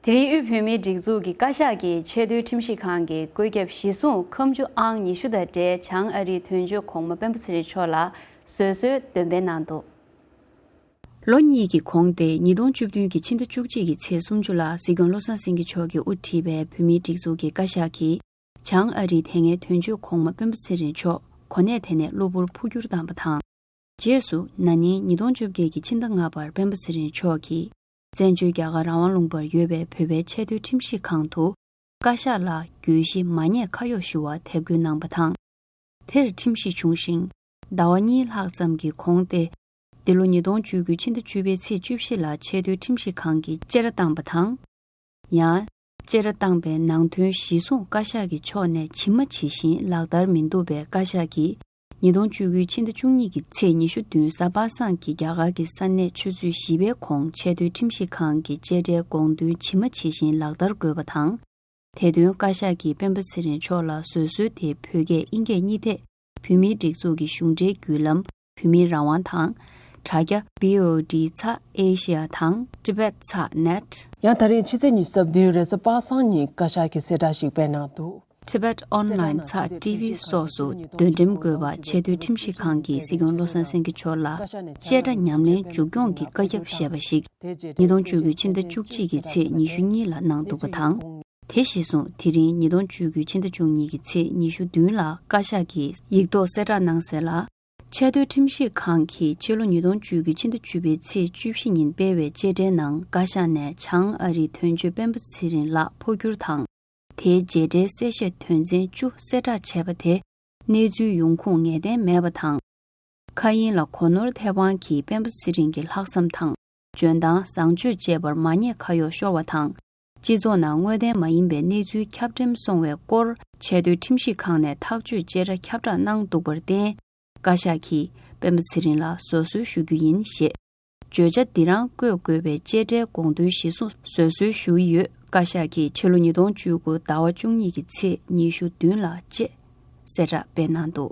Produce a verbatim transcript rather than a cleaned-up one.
དེ་རིང་དབུས་བོད་མིའི་སྒྲིག་འཛུགས་ཀྱི་བཀའ་ཤག་གིས་ཆེས་མཐོའི་ཁྲིམས་ཞིབ་ཁང་གི་བཀོད་ཁྱབ་གཞི་བཟུང་ཁ་མཆུ་ཨང་ཉི་ཤུ་དང་འབྲེལ་བྱང་ཨ་རིའི་དོན་གཅོད་གོང་མ་སྤེན་པ་ཚེ་རིང་མཆོག་ལ་བཟོད་གསོལ་འདོན་སྤེལ་གནང་འདུག་ལོ་གཉིས་ཀྱི་གོང་སྟེ་ཉིས་སྟོང་བཅུ་བདུན་གྱི་ཕྱི་ཟླ་བཅུ་གཅིག་གི་ཚེས་སུམ་ཅུ་ལ་སྲིད་སྐྱོང་བློ་བཟང་སེང་གེ་མཆོག་གིས་དབུ་ཁྲིད་པའི་བོད་མིའི་སྒྲིག་འཛུགས་ཀྱི་བཀའ་ཤག་གིས་བྱང་ཨ་རིའི་དེ་སྔའི་དོན་གཅོད་གོང་མ་སྤེན་པ་ཚེ་རིང་མཆོག་གོ་གནས་དེ་ནས་གློ་བུར་འཕོ་འགྱུར་བཏང་བ་དང་། རྗེས་སུ་ན་ནིང་ཉིས་སྟོང་བཅོ་བརྒྱད་ཀྱི་ཕྱི་ཟླ་ལྔ་པར་སྤེན་པ་ཚེ་རིང་མཆོག་གིས་བཙན་བྱོལ་རྒྱ་གར་རང་དབང་ལུང་པར་ཡོད་པའི་བོད་པའི་ཆེས་མཐོའི་ཁྲིམས་ཞིབ་ཁང་དུ་བཀའ་ཤག་ལ་གྱོད་གཞི་མ་ཉེས་ཁ་གཡོགས་ཞུ་བར་དེབ་སྐྱེལ་གནང་བ་དང་། དེར་ཁྲིམས་ཞིབ་བྱུང་ཞིང་། ཟླ་བ་གཉིས་ལྷག་ཙམ་གྱི་གོང་སྟེ། འདི་ལོ་ཉིས་སྟོང་བཅུ་དགུ་ཕྱི་ཟླ་བཅུ་པའི་ཚེས་བཅུ་བཞི་ལ་ཆེས་མཐོའི་ཁྲིམས་ཞིབ་ཁང་གིས་བཅད་ཁྲ་བཏང་བ་དང་། ཡང་། བཅད་ཁྲ་བཏང་པའི་ནང་དོན་གཞི་བཟུང་བཀའ་ཤག་གི་ཕྱོགས་ནས་ཇི་མ་ཇི་བཞིན་ལག་བསྟར་མི་འདུག་པས། བཀའ་ཤག་གིས་ཉིས་སྟོང་བཅུ་དགུ་ཕྱི་ཟླ་བཅུ་གཉིས་ཀྱི་ཚེས་ཉི་ཤུ་བདུན་གཟའ་པ་སངས་ཀྱི་རྒྱ་གར་གྱི་ས་གནས་ཆུ་ཚོད་བཞི་པའི་གོང་ཆེས་མཐོའི་ཁྲིམས་ཞིབ་ཁང་གི་བཅད་ཁྲའི་དགོངས་དོན་ཇི་མ་ཇི་བཞིན་ལག་བསྟར་དགོས་པ་དང་། དེ་དོན་བཀའ་ཤག་གིས་སྤེན་པ་ཚེ་རིང་མཆོག་ལ་བཟོད་གསོལ་དེ་བོད་སྐད་དབྱིན་སྐད་གཉིས་ཐད་བོད་མིའི་སྒྲིག་འཛུགས་ཀྱི་གཞུང་འབྲེལ་བརྒྱུད་ལམ་བོད་མིའི་རང་དབང་དང་། དྲ་རྒྱ་B O D ཚ་Asia དང་Tibet ཚ་net། ཡང་ད་རེས་ཕྱི་ཚེས་ཉི་ཤུ་རྩ་བདུན་རེས་གཟའ་པ་སངས་ཉིན་བཀའ་ཤག་གིས་གསལ་བསྒྲགས་ཤིག་སྤེལ་གནང་འདུག Tibet Online ཚ་T V སོགས་སུ་འདོན་འགྲེམས་དགོས་པ་ཆེས་མཐོའི་ཁྲིམས་ཞིབ་ཁང་གིས་སྲིད་སྐྱོང་བློ་བཟང་སེང་གེ་མཆོག་ལ་བཅད་ཁྲ་ཉམས་ལེན་མཇུག་སྐྱོང་གི་བཀའ་ཁྱབ་བཞེས་པ་ཞིག་ཉིས་སྟོང་བཅུ་དགུ་ཕྱི་ཟླ་བཅུ་གཅིག་གི་ཚེས་ཉི་ཤུ་གཉིས་ལ་གནང་འདུག་པ་དང་། དེ་གཞིར་བཟུང་དེ་རིང་ཉིས་སྟོང་བཅུ་དགུ་ཕྱི་ཟླ་བཅུ་གཉིས་ཀྱི་ཚེས་ཉི་ཤུ་བདུན་ལ་བཀའ་ཤག་གིས་ཡིག་ཐོག་གསལ་བསྒྲགས་གནང་གསལ་ལ། ཆེས་མཐོའི་ཁྲིམས་ཞིབ་ཁང་གིས་ཕྱི་ལོ་ཉིས་སྟོང་བཅུ་དགུ་ཕྱི་ཟླ་བཅུ་པའི་ཚེས་བཅུ་བཞི་ཉིན་སྤེལ་བའི་བཅད་ཁྲའི་ནང་བཀའ་ཤག་ནས་བྱང་ཨ་རིའི་དོན་གཅོད་སྤེན་པ་ཚེ་རིང་ལགས་འཕོ་འགྱུར་དང་། དེའི་རྗེས་ཁྲའི་གསལ་བཤད་དོན་ཚན་བཅུ་གསལ་བསྒྲགས་བྱས་པ་དེ་གནས་ཚུལ་ཡོང་ཁུངས་ངེས་གཏན་མེད་པ་དང་། མཁའ་དབྱིངས་ལ་སྒོ་ནོར་ཐེ་དབང་གིས་སྤེན་པ་ཚེ་རིང་གི་ལྷག་བསམ་དང་། འཇོན་ཐང་བཟང་སྤྱོད་བཅས་པར་མ་ཉེས་ཁ་གཡོགས་ཤོར་བ་དང་། སྤྱི་ཚོགས་ནང་དངོས་བདེན་མ་ཡིན་པའི་གནས་ཚུལ་ཁྱབ་འགྲེམས་སོང་བའི་སྐོར་ཆེས་མཐོའི་ཁྲིམས་ཞིབ་ཁང་ནས་ཐག་གཅོད་བཅད་ཁྲ་ཁྱབ་བསྒྲགས་གནང་འདུག་པར་བརྟེན། བཀའ་ཤག་གིས་སྤེན་པ་ཚེ་རིང་ལ་བཟོད་གསོལ་ཞུ་རྒྱུ་ཡིན་ཞེས། བརྗོད་བྱ་འདི་རང་བཀོད་དགོས་པའི་བཅད་ཁྲའི་དགོངས་དོན་གཞིར་བཟུང་བཟོད་གསོལ་ཞུ་ཡི་ཡོད། བཀའ་ཤག་གིས་ཕྱི་ལོ་ཉིས་སྟོང་བཅུ་དགུ་ཟླ་བ་བཅུ་གཉིས་ཀྱི་ཚེས་ཉི་ཤུ་བདུན་ལ་བཅད་གསལ་བསྒྲགས་སྤེལ་གནང་འདུག